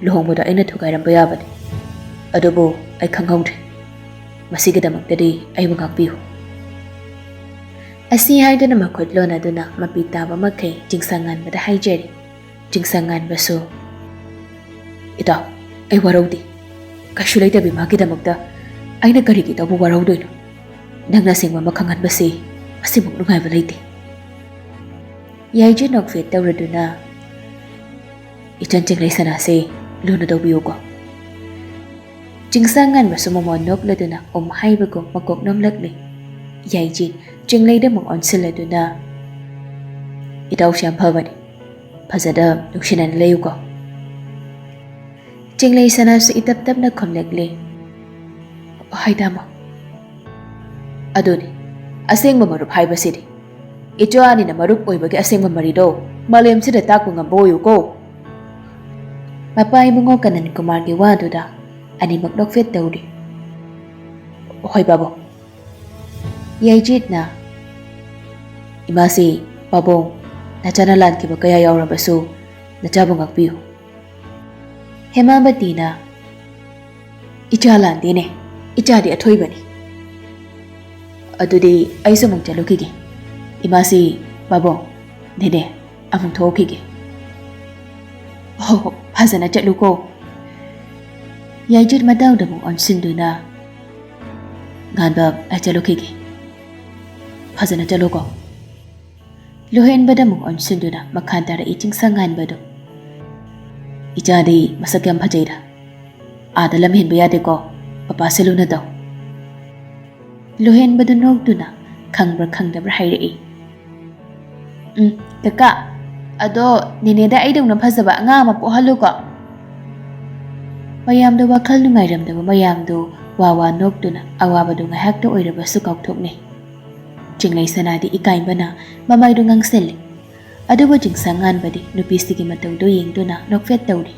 ꯂꯨꯍꯣꯡꯕꯗꯣ ꯑꯩꯅ ꯊꯨꯒꯥꯏꯔꯝꯕ ꯌꯥꯕꯅꯤ꯫ ꯑꯗꯨꯕꯨ ꯑꯩ ꯈꯪꯍꯧꯗ꯭ꯔꯦ꯫ ꯃꯁꯤꯒꯤꯗꯃꯛꯇꯗꯤ ꯑꯩꯕꯨ ꯉꯥꯛꯄꯤꯌꯨ꯫" ꯑꯁꯤ ꯍꯥꯏꯗꯨꯅ ꯃꯈꯨꯠ ꯂꯣꯟꯅꯗꯨꯅ ꯃꯄꯤ ꯇꯥꯕ ꯃꯈꯩ ꯆꯤꯡꯁꯥꯡ ꯉꯥꯟꯕꯗ ꯍꯥꯏꯖꯔꯤ꯫ ꯆꯤꯡꯁꯥꯡ ꯉꯥꯟꯕꯁꯨ, "ꯏꯇꯥꯎ, ꯑꯩ ꯋꯥꯔꯧꯗꯦ꯫ ꯀꯩꯁꯨ ꯂꯩꯇꯕꯤ ꯃꯥꯒꯤꯗꯃꯛꯇ ꯑꯩꯅ ꯀꯔꯤꯒꯤ ꯏꯇꯥꯎꯕꯨ ꯋꯥꯔꯧꯗꯣꯏꯅꯣ? ꯅꯪꯅ ꯑꯁꯦꯡꯕ ꯑꯃ ꯈꯪꯍꯟꯕꯁꯤ ꯃꯁꯤꯃꯨꯛ ꯅꯨꯡꯉꯥꯏꯕ ꯂꯩꯇꯦ꯫" ꯌꯥꯏꯖꯤꯠ ꯅꯣꯛꯐꯦꯠ ꯇꯧꯔꯗꯨꯅ, "ꯏꯆꯟ ꯆꯤꯡꯂꯩ ꯁꯅꯥꯁꯦ ꯂꯨꯅ ꯇꯧꯕꯤꯌꯨꯀꯣ꯫" ꯆꯤꯡꯁꯥꯡ ꯉꯥꯟꯕꯁꯨ ꯃꯃꯣꯟ ꯅꯣꯛꯂꯗꯨꯅ ꯎꯝ ꯍꯥꯏꯕꯒꯨꯝ ꯃꯀꯣꯛ ꯅꯣꯝꯂꯛꯂꯤ꯫ ꯌꯥꯏꯖꯤꯠ ꯆꯤꯡꯂꯩꯗ ꯑꯃꯨꯛ ꯑꯣꯟꯁꯤꯜꯂꯗꯨꯅ, "ꯏꯇꯥꯎꯁꯤ ꯌꯥꯝ ꯐꯕꯅꯤ꯫ ꯐꯖꯅ ꯅꯨꯡꯁꯤꯅꯅ ꯂꯩꯌꯨꯀꯣ꯫" ꯆꯤꯡꯂꯩ ꯁꯅꯥꯁꯨ ꯏꯇꯞ ꯇꯞꯅ ꯈꯨꯝꯂꯛꯂꯦ, "ꯍꯣꯏ ꯇꯥꯃꯣ꯫" ꯑꯗꯨꯅꯤ ꯑꯁꯦꯡꯕ ꯃꯔꯨꯞ ꯍꯥꯏꯕꯁꯤꯗꯤ꯫ ꯏꯆꯥ ꯑꯅꯤꯅ ꯃꯔꯨꯞ ꯑꯣꯏꯕꯒꯤ ꯑꯁꯦꯡꯕ ꯃꯔꯤꯗꯣ ꯃꯥꯂꯦꯝꯁꯤꯗ ꯇꯥꯛꯄ ꯉꯝꯕ ꯑꯣꯏꯌꯨꯀꯣ꯫ ꯃꯄꯥ ꯏꯕꯨꯡꯉꯣ ꯀꯅꯟ ꯀꯨꯃꯥꯔꯒꯤ ꯋꯥꯗꯨꯗ ꯑꯅꯤꯃꯛ ꯅꯣꯛꯐꯦꯠ ꯇꯧꯔꯤ꯫ "ꯍꯣꯏ ꯄꯥꯕꯨꯡ꯫" ꯌꯥꯏꯖꯤꯠꯅ, "ꯏꯃꯥꯁꯤ, ꯄꯥꯕꯨꯡ, ꯅꯆꯥꯅ ꯂꯥꯟꯈꯤꯕ ꯀꯌꯥ ꯌꯥꯎꯔꯕꯁꯨ ꯅꯆꯥꯕꯨ ꯉꯥꯛꯄꯤꯌꯨ꯫" ꯍꯦꯃꯥꯕꯇꯤꯅ, "ꯏꯆꯥ ꯂꯥꯟꯗꯦꯅꯦ, ꯏꯆꯥꯗꯤ ꯑꯊꯣꯏꯕꯅꯤ꯫ ꯑꯗꯨꯗꯤ ꯑꯩꯁꯨ ꯑꯃꯨꯛ ꯆꯠꯂꯨꯈꯤꯒꯦ꯫ ꯏꯃꯥꯁꯤ, ꯄꯥꯕꯨꯡ, ꯅꯦꯅꯦ, ꯑꯃꯨꯛ ꯊꯣꯛꯈꯤꯒꯦ꯫" "ꯍꯣ ꯍꯣ, ꯐꯖꯅ ꯆꯠꯂꯨꯀꯣ꯫" ꯌꯥꯏꯖꯤꯠ ꯃꯇꯥꯎꯗ ꯑꯃꯨꯛ ꯑꯣꯟꯁꯤꯟꯗꯨꯅ, "ꯉꯥꯟꯕ, ꯑꯩ ꯆꯠꯂꯨꯈꯤꯒꯦ꯫ ꯐꯖꯅ ꯆꯠꯂꯨꯀꯣ꯫" ꯂꯨꯍꯦꯟꯕꯗ ꯑꯃꯨꯛ ꯑꯣꯟꯁꯤꯟꯗꯨꯅ ꯃꯈꯥ ꯇꯥꯔꯛꯏ ꯆꯤꯡꯁꯥꯡ ꯉꯥꯟꯕꯗꯨ꯫ "ꯏꯆꯥꯗꯤ ꯃꯁꯛ ꯌꯥꯝ ꯐꯖꯩꯗ꯫ "ꯑꯥꯗ ꯂꯝ ꯍꯦꯟꯕ ꯌꯥꯗꯦꯀꯣ, ꯄꯄꯥ ꯁꯦꯂꯨꯅ ꯇꯧ꯫" ꯂꯨꯍꯦꯟꯕꯗꯨ ꯅꯣꯛꯇꯨꯅ ꯈꯪꯕ꯭ꯔꯥ ꯈꯪꯗꯕ꯭ꯔꯥ ꯍꯥꯏꯔꯛꯏ꯫ "ꯎꯝ, ꯀꯀꯥ, ꯑꯗꯣ ꯅꯦꯅꯦꯗ ꯑꯩꯗꯧꯅ ꯐꯖꯕ ꯑꯉꯥꯡ ꯑꯃ ꯄꯣꯛꯍꯜꯂꯨꯀꯣ꯫" ꯃꯌꯥꯝꯗ ꯋꯥꯈꯜ ꯅꯨꯡꯉꯥꯏꯔꯝꯗꯕ ꯃꯌꯥꯝꯗꯨ ꯋꯥ ꯋꯥ ꯅꯣꯛꯇꯨꯅ ꯑꯋꯥꯕꯗꯨ ꯉꯥꯏꯍꯥꯛꯇ ꯑꯣꯏꯔꯕꯁꯨ ꯀꯥꯎꯊꯣꯛꯅꯩ꯫ ꯆꯤꯡꯂꯩ ꯁꯅꯥꯗꯤ ꯏꯀꯥꯏꯕꯅ ꯃꯃꯥꯏꯗꯨ ꯉꯥꯡꯁꯤꯜꯂꯤ꯫ ꯑꯗꯨꯕꯨ ꯆꯤꯡꯁꯥꯡ ꯉꯥꯟꯕꯗꯤ ꯅꯨꯄꯤꯁꯤꯒꯤ ꯃꯇꯧꯗꯨ ꯌꯦꯡꯗꯨꯅ ꯅꯣꯛꯐꯦꯠ ꯇꯧꯔꯤ꯫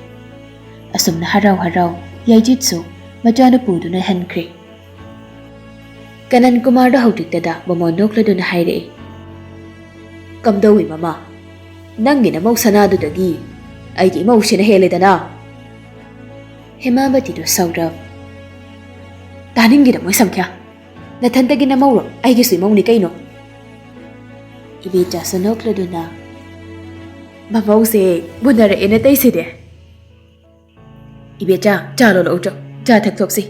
ꯑꯁꯨꯝꯅ ꯍꯔꯥꯎ ꯍꯔꯥꯎ ꯌꯥꯏꯖꯤꯠꯁꯨ ꯃꯆꯥꯅꯨꯄꯨꯗꯨꯅ ꯍꯟꯈ꯭ꯔꯦ꯫ ꯀꯅꯟ ꯀꯨꯃꯥꯔꯗꯣ ꯍꯧꯖꯤꯛꯇꯗ ꯃꯃꯣꯟ ꯅꯣꯛꯂꯗꯨꯅ ꯍꯥꯏꯔꯛꯏ, "ꯀꯝꯗꯧꯏ ꯃꯃꯥ? ꯅꯪꯒꯤ ꯅꯃꯧ ꯁꯅꯥꯗꯨꯗꯒꯤ ꯑꯩꯒꯤ ꯏꯃꯧꯁꯤꯅ ꯍꯦꯜꯂꯦꯗꯅ?" ꯍꯦꯃꯥꯕꯇꯤꯗꯨ ꯁꯥꯎꯔꯞ, "ꯇꯥꯅꯤꯡꯈꯤꯗ ꯃꯣꯏ ꯁꯝꯈ꯭ꯌꯥ꯫ ꯅꯊꯟꯇꯒꯤ ꯅꯃꯧꯔꯣ? ꯑꯩꯒꯤꯁꯨ ꯏꯃꯧꯅꯤ ꯀꯩꯅꯣ꯫" ꯏꯕꯦꯆꯥꯁꯨ ꯅꯣꯛꯂꯗꯨꯅ, "ꯃꯃꯧꯁꯦ ꯃꯨꯟꯅꯔꯛꯑꯦꯅ ꯇꯩꯁꯤꯗꯤ꯫ ꯏꯕꯦꯆꯥ, ꯆꯥ ꯂꯣꯜꯂꯛꯎ ꯆꯣ, ꯆꯥ ꯊꯛꯊꯣꯛꯁꯤ꯫"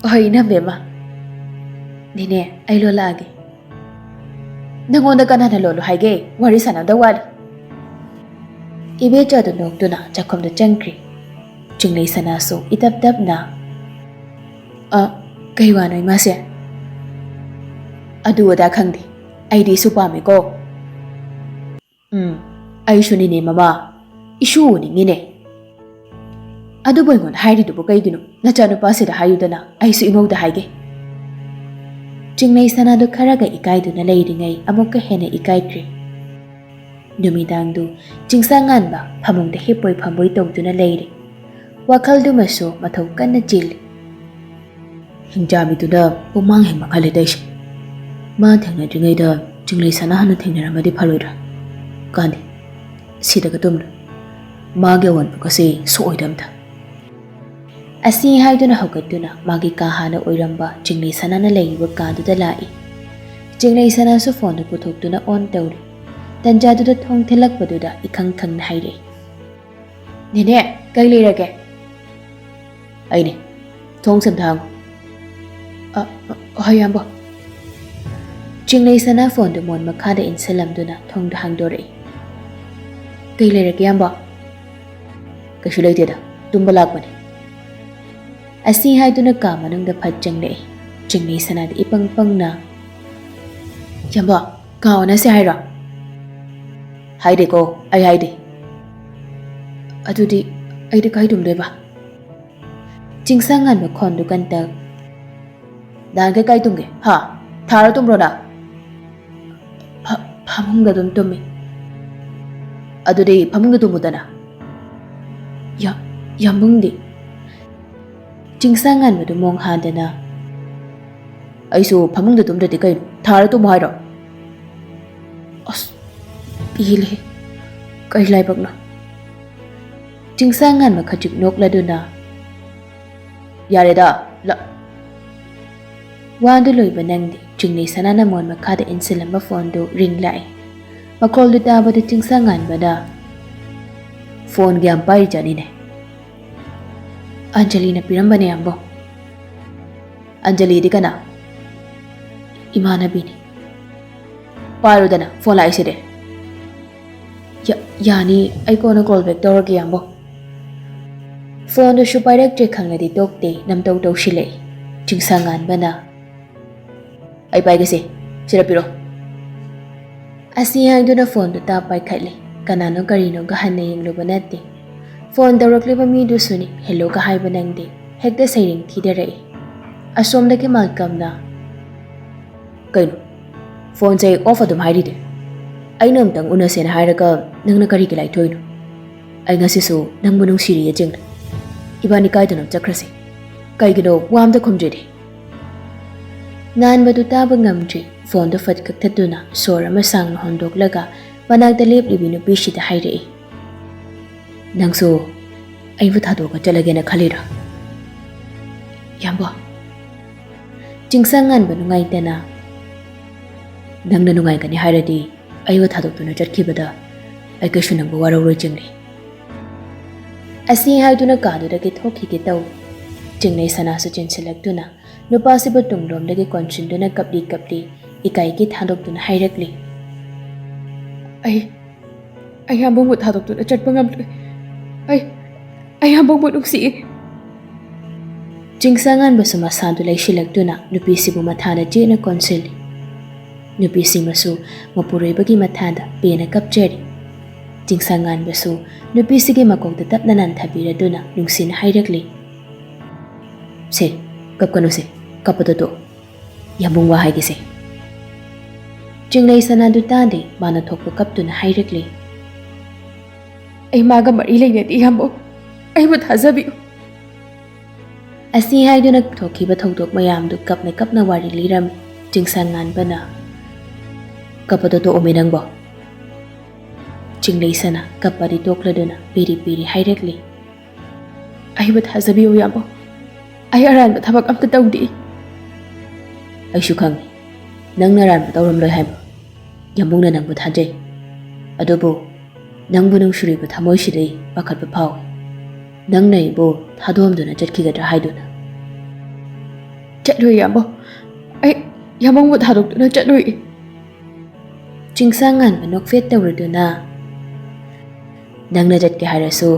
"ꯍꯣꯏ, ꯏꯅꯝꯕꯦꯝꯃ꯫ ꯅꯦꯅꯦ, ꯑꯩ ꯂꯣꯜꯂꯛꯑꯒꯦ꯫" "ꯅꯪꯉꯣꯟꯗ ꯀꯅꯥꯅ ꯂꯣꯜꯂꯨ ꯍꯥꯏꯒꯦ? ꯋꯥꯔꯤ ꯁꯥꯟꯅꯗꯧ ꯋꯥꯠꯂꯤ꯫" ꯏꯕꯦꯆꯥꯗꯨ ꯅꯣꯛꯇꯨꯅ ꯆꯥꯛꯈꯨꯝꯗ ꯆꯪꯈ꯭ꯔꯤ꯫ ꯆꯤꯡꯂꯩ ꯁꯅꯥꯁꯨ ꯏꯇꯞ ꯇꯞꯅ, "ꯑ, ꯀꯩ ꯋꯥꯅꯣ ꯏꯃꯥꯁꯦ?" "ꯑꯗꯨ ꯑꯗꯥ ꯈꯪꯗꯦ, ꯑꯩꯗꯤ ꯏꯁꯨ ꯄꯥꯝꯃꯦꯀꯣ꯫" "ꯎꯝ, ꯑꯩꯁꯨꯅꯤꯅꯦ ꯃꯃꯥ, ꯏꯁꯨ ꯎꯅꯤꯡꯉꯤꯅꯦ꯫" "ꯑꯗꯨꯕꯨ ꯑꯩꯉꯣꯟꯗ ꯍꯥꯏꯔꯤꯗꯨꯕꯨ ꯀꯩꯒꯤꯅꯣ? ꯅꯆꯥꯅꯨꯄꯥꯁꯤꯗ ꯍꯥꯏꯌꯨꯗꯅ, ꯑꯩꯁꯨ ꯏꯃꯧꯗ ꯍꯥꯏꯒꯦ꯫" ꯆꯤꯡꯂꯩ ꯁꯅꯥꯗꯨ ꯈꯔꯒ ꯏꯀꯥꯏꯗꯨꯅ ꯂꯩꯔꯤꯉꯩ ꯑꯃꯨꯛꯀ ꯍꯦꯟꯅ ꯏꯀꯥꯏꯈ꯭ꯔꯦ꯫ ꯅꯨꯃꯤꯗꯥꯡꯗꯨ ꯆꯤꯡꯁꯥꯡ ꯉꯥꯟꯕ ꯐꯃꯨꯡꯗ ꯍꯤꯞꯄꯣꯏ ꯐꯝꯕꯣꯏ ꯇꯧꯗꯨꯅ ꯂꯩꯔꯤ꯫ ꯋꯥꯈꯜꯗꯨꯃꯁꯨ ꯃꯊꯧ ꯀꯟꯅ ꯆꯦꯜꯂꯤ꯫ "ꯍꯤꯡꯆꯥꯕꯤꯗꯨꯅ ꯄꯨꯃꯥꯡ ꯍꯦꯛ ꯃꯥꯡꯍꯜꯂꯦ ꯇꯩꯁꯦ꯫ ꯃꯥ ꯊꯦꯡꯅꯗ꯭ꯔꯤꯉꯩꯗ ꯆꯤꯡꯂꯩ ꯁꯅꯥ ꯍꯥꯟꯅ ꯊꯦꯡꯅꯔꯝꯃꯗꯤ ꯐꯔꯣꯏꯗ꯭ꯔꯥ? ꯀꯥꯟꯗꯦ, ꯁꯤꯗꯒ ꯇꯨꯝꯂꯣꯏ꯫ ꯃꯥꯒꯤ ꯑꯋꯥꯠꯄꯒꯁꯦ ꯁꯣꯛꯑꯣꯏꯗ ꯑꯝꯇ꯫" ꯑꯁꯤ ꯍꯥꯏꯗꯨꯅ ꯍꯧꯒꯠꯇꯨꯅ ꯃꯥꯒꯤ ꯀꯥ ꯍꯥꯟꯅ ꯑꯣꯏꯔꯝꯕ ꯆꯤꯡꯂꯩ ꯁꯅꯥꯅ ꯂꯩꯔꯤꯕ ꯀꯥꯗꯨꯗ ꯂꯥꯛꯏ꯫ ꯆꯤꯡꯂꯩ ꯁꯅꯥꯁꯨ ꯐꯣꯟꯗꯨ ꯄꯨꯊꯣꯛꯇꯨꯅ ꯑꯣꯟ ꯇꯧꯔꯤ꯫ ꯇꯟꯖꯥꯗꯨꯗ ꯊꯣꯡ ꯊꯤꯜꯂꯛꯄꯗꯨꯗ ꯏꯈꯪ ꯈꯪꯅ ꯍꯥꯏꯔꯛꯏ, "ꯅꯦꯅꯦ, ꯀꯩ ꯂꯩꯔꯒꯦ?" "ꯑꯩꯅꯦ, ꯊꯣꯡꯁꯦ ꯑꯝꯇ ꯍꯥꯡꯉꯨ꯫" "ꯑ, ꯑ, ꯍꯣꯏ, ꯏꯌꯥꯝꯕ꯫" ꯆꯤꯡꯂꯩ ꯁꯅꯥ ꯐꯣꯟꯗꯨ ꯃꯣꯟ ꯃꯈꯥꯗ ꯏꯟꯁꯤꯜꯂꯝꯗꯨꯅ ꯊꯣꯡꯗꯨ ꯍꯥꯡꯗꯣꯔꯛꯏ꯫ "ꯀꯩ ꯂꯩꯔꯒꯦ, ꯏꯌꯥꯝꯕ?" "ꯀꯩꯁꯨ ꯂꯩꯇꯦꯗ, ꯇꯨꯝꯕ ꯂꯥꯛꯄꯅꯦ꯫ ꯑꯁꯤ ꯍꯥꯏꯗꯨꯅ ꯀꯥ ꯃꯅꯨꯡꯗ ꯐꯠ ꯆꯪꯂꯛꯏ꯫ ꯆꯤꯡꯂꯩ ꯁꯅꯥꯗ ꯏꯄꯪ ꯄꯪꯅ, "ꯌꯥꯝꯕ, ꯀꯥ ꯑꯣꯟꯅꯁꯦ ꯍꯥꯏꯔꯣ?" "ꯍꯥꯏꯗꯦꯀꯣ, ꯑꯩ ꯍꯥꯏꯗꯦ꯫" "ꯑꯗꯨꯗꯤ ꯑꯩꯗꯤ ꯀꯥꯏ ꯇꯨꯝꯗꯣꯏꯕ?" ꯆꯤꯡꯁꯥꯡ ꯉꯥꯟꯕ ꯈꯣꯟꯗꯨ ꯀꯟꯇꯛ, "ꯅꯍꯥꯟꯈꯩ ꯀꯥꯏ ꯇꯨꯝꯒꯦ, ꯍꯥ? ꯊꯥꯔ ꯇꯨꯝꯕ꯭ꯔꯣ ꯅꯪ?" "ꯐ-, ꯐꯃꯨꯡꯗ ꯑꯗꯨꯝ ꯇꯨꯝꯃꯤ꯫" "ꯑꯗꯨꯗꯤ ꯐꯃꯨꯡꯗ ꯇꯨꯝꯃꯨꯗꯅ꯫" "ꯌꯥ-, ꯌꯥꯝꯕꯨꯡꯗꯤ?" ꯆꯤꯡꯁꯥꯡ ꯉꯥꯟꯕꯗꯨ ꯃꯣꯡ ꯍꯥꯗꯅ, "ꯑꯩꯁꯨ ꯐꯃꯨꯡꯗ ꯇꯨꯝꯗ꯭ꯔꯗꯤ ꯀꯩꯅꯣ? ꯊꯥꯔ ꯇꯨꯝꯃꯣ ꯍꯥꯏꯔꯣ?" "ꯑꯁ, ꯄꯦꯜꯂꯦ꯫ ꯀꯩ ꯂꯥꯏꯕꯛꯅꯣ?" ꯆꯤꯡꯁꯥꯡ ꯉꯥꯟꯕ ꯈꯖꯤꯛ ꯅꯣꯛꯂꯗꯨꯅ, "ꯌꯥꯔꯦꯗ, ꯂ-" ꯋꯥꯗꯨ ꯂꯣꯏꯕ ꯅꯪꯗꯦ꯫ ꯆꯤꯡꯂꯩ ꯁꯅꯥꯅ ꯃꯣꯟ ꯃꯈꯥꯗ ꯏꯟꯁꯤꯜꯂꯝꯕ ꯐꯣꯟꯗꯨ ꯔꯤꯡ ꯂꯥꯛꯏ꯫ ꯃꯈꯣꯜꯗꯨ ꯇꯥꯕꯗ ꯆꯤꯡꯁꯥꯡ ꯉꯥꯟꯕꯅ, "ꯐꯣꯟꯒ ꯌꯥꯝ ꯄꯥꯏꯔꯤꯖꯥꯠꯅꯤꯅꯦ꯫" "ꯑꯟꯖꯂꯤꯅ ꯄꯤꯔꯝꯕꯅꯦ, ꯌꯥꯝꯕꯣ꯫" "ꯑꯟꯖꯂꯤꯗꯤ ꯀꯅꯥ?" "ꯏꯃꯥꯟꯅꯕꯤꯅꯤ꯫" "ꯄꯥꯏꯔꯨꯗꯅ, ꯐꯣꯟ ꯂꯥꯛꯏꯁꯤꯗꯤ꯫" "ꯌꯥ-, ꯌꯥꯅꯤ, ꯑꯩ ꯀꯣꯟꯅ ꯀꯣꯜ ꯕꯦꯛ ꯇꯧꯔꯒꯦ, ꯌꯥꯝꯕꯣ꯫" ꯐꯣꯟꯗꯨꯁꯨ ꯄꯥꯏꯔꯛꯇ꯭ꯔꯦ ꯈꯪꯂꯗꯤ ꯇꯣꯛꯇꯦ, ꯅꯝꯇꯧ ꯇꯧꯁꯤꯜꯂꯛꯏ꯫ ꯆꯤꯡꯁꯥꯡ ꯉꯥꯟꯕꯅ, "ꯑꯩ ꯄꯥꯏꯒꯦꯁꯦ, ꯁꯤꯗ ꯄꯤꯔꯣ꯫" ꯑꯁꯤ ꯍꯥꯏꯗꯨꯅ ꯐꯣꯟꯗꯨ ꯇꯥꯞ ꯄꯥꯏꯈꯠꯂꯤ꯫ ꯀꯅꯥꯅꯣ ꯀꯔꯤꯅꯣꯒ ꯍꯟꯅ ꯌꯦꯡꯂꯨꯕ ꯅꯠꯇꯦ꯫ ꯐꯣꯟ ꯇꯧꯔꯛꯂꯤꯕ ꯃꯤꯗꯨꯁꯨꯅꯤ, ꯍꯦꯜꯂꯣꯒ ꯍꯥꯏꯕ ꯅꯪꯗꯦ, ꯍꯦꯛꯇ ꯁꯩꯔꯦꯡ ꯊꯤꯗꯔꯛꯏ꯫ ꯑꯁꯣꯝꯗꯒꯤ ꯃꯥꯜꯀꯝꯅ, "ꯀꯩꯅꯣ, ꯐꯣꯟꯁꯦ ꯑꯣꯐ ꯑꯗꯨꯝ ꯍꯥꯏꯔꯤꯗꯤ? ꯑꯩꯅ ꯑꯝꯇꯪ ꯎꯅꯁꯦꯅ ꯍꯥꯏꯔꯒ ꯅꯪꯅ ꯀꯔꯤꯒꯤ ꯂꯥꯏꯊꯣꯛꯏꯅꯣ? ꯑꯩ ꯉꯁꯤꯁꯨ ꯅꯪꯕꯨ ꯅꯨꯡꯁꯤꯔꯤꯌꯦ, ꯆꯤꯡꯂꯩ꯫ ꯏꯕꯥꯅꯤ ꯀꯥꯏꯗꯅꯣꯝ ꯆꯠꯈ꯭ꯔꯁꯤ꯫ ꯀꯩꯒꯤꯅꯣ ꯋꯥ ꯑꯝꯇ ꯈꯨꯝꯗ꯭ꯔꯤꯗꯤ?" ꯉꯥꯟꯕꯗꯨ ꯇꯥꯕ ꯉꯝꯗ꯭ꯔꯤ꯫ ꯐꯣꯟꯗꯨ ꯐꯠ ꯀꯛꯊꯠꯇꯨꯅ ꯁꯣꯔ ꯑꯃ ꯁꯥꯡꯅ ꯍꯣꯟꯗꯣꯛꯂꯒ ꯃꯅꯥꯛꯇ ꯂꯦꯞꯂꯤꯕꯤ ꯅꯨꯄꯤꯁꯤꯗ ꯍꯥꯏꯔꯛꯏ, "ꯅꯪꯁꯨ ꯑꯩꯕꯨ ꯊꯥꯗꯣꯛꯑꯒ ꯆꯠꯂꯒꯦꯅ ꯈꯜꯂꯤꯔꯥ?" "ꯌꯥꯝꯕꯣ꯫" ꯆꯤꯡꯁꯥꯡ ꯉꯥꯟꯕ ꯅꯨꯡꯉꯥꯏꯇꯅ, "ꯅꯪꯅ ꯅꯨꯡꯉꯥꯏꯒꯅꯤ ꯍꯥꯏꯔꯗꯤ ꯑꯩꯕꯨ ꯊꯥꯗꯣꯛꯇꯨꯅ ꯆꯠꯈꯤꯕꯗ ꯑꯩ ꯀꯩꯁꯨ ꯅꯪꯕꯨ ꯋꯥꯔꯧꯔꯣꯏ, ꯆꯤꯡꯂꯩ꯫" ꯑꯁꯤ ꯍꯥꯏꯗꯨꯅ ꯀꯥꯗꯨꯗꯒꯤ ꯊꯣꯛꯈꯤꯒꯦ ꯇꯧꯏ꯫ ꯆꯤꯡꯂꯩ ꯁꯅꯥꯁꯨ ꯆꯦꯟꯁꯤꯜꯂꯛꯇꯨꯅ ꯅꯨꯄꯥꯁꯤꯕꯨ ꯇꯨꯡꯂꯣꯝꯗꯒꯤ ꯀꯣꯟꯁꯤꯟꯗꯨꯅ ꯀꯞꯂꯤ ꯀꯞꯂꯤ ꯏꯀꯥꯏꯒꯤ ꯊꯥꯗꯣꯛꯇꯨꯅ ꯍꯥꯏꯔꯛꯂꯤ, "ꯑꯩ, ꯑꯩ ꯌꯥꯝꯕꯨꯡꯕꯨ ꯊꯥꯗꯣꯛꯇꯨꯅ ꯆꯠꯄ ꯉꯝꯂꯣꯏ꯫ ꯑꯩ, ꯑꯩ ꯌꯥꯝꯕꯨꯡꯕꯨ ꯅꯨꯡꯁꯤꯏ꯫" ꯆꯤꯡꯁꯥꯉꯥꯟꯕꯁꯨ ꯃꯁꯥꯗꯨ ꯂꯩꯁꯤꯜꯂꯛꯇꯨꯅ ꯅꯨꯄꯤꯁꯤꯕꯨ ꯃꯊꯥꯗ ꯆꯦꯠꯅ ꯀꯣꯟꯁꯤꯜꯂꯤ꯫ ꯅꯨꯄꯤꯁꯤꯃꯁꯨ ꯃꯄꯨꯔꯣꯏꯕꯒꯤ ꯃꯊꯥꯗ ꯄꯦꯟꯅ ꯀꯞꯆꯔꯤ꯫ ꯆꯤꯡꯁꯥꯉꯥꯟꯕꯁꯨ ꯅꯨꯄꯤꯁꯤꯒꯤ ꯃꯀꯣꯛꯇ ꯇꯞꯅ ꯅꯥꯟꯊꯕꯤꯔꯗꯨꯅ ꯅꯨꯡꯁꯤꯅ ꯍꯥꯏꯔꯛꯂꯤ, "ꯁꯦ, ꯀꯞꯀꯅꯨꯁꯦ, ꯀꯞꯄꯗꯣ ꯇꯣꯛꯑꯣ꯫ ꯌꯥꯝꯕꯨꯡ ꯋꯥ ꯍꯥꯏꯒꯦꯁꯦ꯫" ꯆꯤꯡꯂꯩ ꯁꯅꯥꯗꯨ ꯇꯥꯗꯦ, ꯃꯥꯅ ꯊꯣꯛꯄ ꯀꯞꯇꯨꯅ ꯍꯥꯏꯔꯛꯂꯤ, "ꯑꯩ ꯃꯥꯒ ꯃꯔꯤ ꯂꯩꯅꯗꯦ, ꯌꯥꯝꯕꯨꯡ꯫ ꯑꯩꯕꯨ ꯊꯥꯖꯕꯤꯌꯨ꯫" ꯑꯁꯤ ꯍꯥꯏꯗꯨꯅ ꯊꯣꯛꯈꯤꯕ ꯊꯧꯗꯣꯛ ꯃꯌꯥꯝꯗꯨ ꯀꯞꯅ ꯀꯞꯅ ꯋꯥꯔꯤ ꯂꯤꯔꯝꯃꯤ꯫ ꯆꯤꯡꯁꯥꯡ ꯉꯥꯟꯕꯅ, "ꯀꯞꯄꯗꯣ ꯇꯣꯛꯑꯣꯃꯤ ꯅꯪꯕꯣ꯫" ꯆꯤꯡꯂꯩ ꯁꯅꯥ ꯀꯞꯄꯗꯤ ꯇꯣꯛꯂꯗꯨꯅ ꯄꯤꯔꯤ ꯄꯤꯔꯤ ꯍꯥꯏꯔꯛꯂꯤ, "ꯑꯩꯕꯨ ꯊꯥꯖꯕꯤꯌꯨ ꯌꯥꯝꯕꯨꯡ, ꯑꯩ ꯑꯔꯥꯟꯕ ꯊꯕꯛ ꯑꯝꯇ ꯇꯧꯗꯦ꯫" "ꯑꯩꯁꯨ ꯈꯪꯉꯤ, ꯅꯪꯅ ꯑꯔꯥꯟꯕ ꯇꯧꯔꯝꯂꯣꯏ ꯍꯥꯏꯕ꯫ ꯌꯥꯝꯕꯨꯡꯅ ꯅꯪꯕꯨ ꯊꯥꯖꯩ꯫ ꯑꯗꯨꯕꯨ ꯅꯪꯕꯨ ꯅꯨꯡꯁꯤꯔꯤꯕ ꯊꯃꯣꯏꯁꯤꯗꯩ ꯄꯥꯈꯠꯄ ꯐꯥꯎꯏ꯫ ꯅꯪꯅ ꯑꯩꯕꯨ ꯊꯥꯗꯣꯛꯑꯝꯗꯨꯅ ꯆꯠꯈꯤꯒꯗ꯭ꯔꯥ ꯍꯥꯏꯗꯨꯅ꯫" "ꯆꯠꯂꯣꯏ ꯌꯥꯝꯕꯨꯡ, ꯑꯩ ꯌꯥꯝꯕꯨꯡꯕꯨ ꯊꯥꯗꯣꯛꯇꯨꯅ ꯆꯠꯂꯣꯏ꯫" ꯆꯤꯡꯁꯥꯡ ꯉꯥꯟꯕ ꯅꯣꯛꯐꯦꯠ ꯇꯧꯔꯗꯨꯅ, "ꯅꯪꯅ ꯆꯠꯀꯦ ꯍꯥꯏꯔꯁꯨ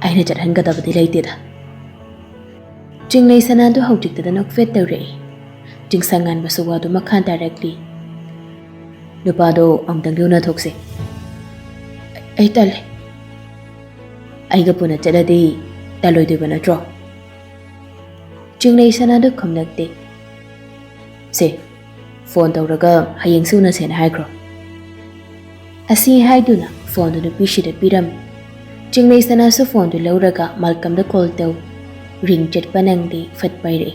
ꯑꯩꯅ ꯆꯠꯍꯟꯒꯗꯕꯗꯤ ꯂꯩꯇꯦꯗ꯫" ꯆꯤꯡꯂꯩ ꯁꯅꯥꯗꯨ ꯍꯧꯖꯤꯛꯇꯗ ꯅꯣꯛꯐꯦꯠ ꯇꯧꯔꯛꯏ꯫ ꯆꯤꯡꯁꯥꯡ ꯉꯥꯟꯕꯁꯨ ꯋꯥꯗꯨ ꯃꯈꯥ ꯇꯥꯔꯛꯂꯤ, "ꯅꯨꯄꯥꯗꯣ ꯑꯃꯨꯛꯇꯪꯗꯤ ꯎꯅꯊꯣꯛꯁꯦ꯫" "ꯑꯩ ꯇꯜꯂꯦ꯫" "ꯑꯩꯒ ꯄꯨꯟꯅ ꯆꯠꯂꯗꯤ ꯇꯜꯂꯣꯏꯗꯣꯏꯕ ꯅꯠꯇ꯭ꯔꯣ?" ꯆꯤꯡꯂꯩ ꯁꯅꯥꯗꯨ ꯈꯨꯝꯂꯛꯇꯦ꯫ "ꯁꯦ, ꯐꯣꯟ ꯇꯧꯔꯒ ꯍꯌꯦꯡꯁꯦ ꯎꯅꯁꯦꯅ ꯍꯥꯏꯈ꯭ꯔꯣ꯫" ꯑꯁꯤ ꯍꯥꯏꯗꯨꯅ ꯐꯣꯟꯗꯨ ꯅꯨꯄꯤꯁꯤꯗ ꯄꯤꯔꯝꯃꯤ꯫ ꯆꯤꯡꯂꯩ ꯁꯅꯥꯁꯨ ꯐꯣꯟꯗꯨ ꯂꯧꯔꯒ ꯃꯥꯂꯀꯝꯗ ꯀꯣꯜ ꯇꯧ꯫ ꯔꯤꯡ ꯆꯠꯄ ꯅꯪꯗꯦ, ꯐꯠ ꯄꯥꯏꯔꯛꯏ꯫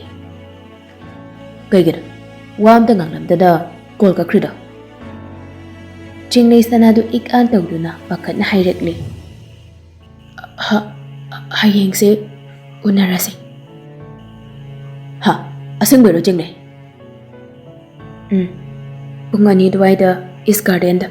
"ꯀꯩꯒꯤꯅꯣ? ꯋꯥ ꯑꯝꯇ ꯉꯥꯡꯂꯝꯗꯅ ꯀꯣꯜ ꯀꯛꯈ꯭ꯔꯤꯗꯣ?" ꯆꯤꯡꯂꯩ ꯁꯅꯥꯗꯨ ꯏꯛ ꯑꯥ ꯇꯧꯗꯨꯅ ꯄꯥꯈꯠꯅ ꯍꯥꯏꯔꯛꯂꯤ, "ꯍ-, ꯍꯌꯦꯡꯁꯦ ꯎꯅꯔꯁꯦ꯫" "ꯍꯥ? ꯑꯁꯦꯡꯕꯩꯔꯣ ꯆꯤꯡꯂꯩ?" "ꯎꯝ, ꯄꯨꯡ ꯑꯅꯤ ꯑꯗꯨꯋꯥꯏꯗ ꯏꯁ ꯒꯥꯔꯗꯦꯟꯗ꯫"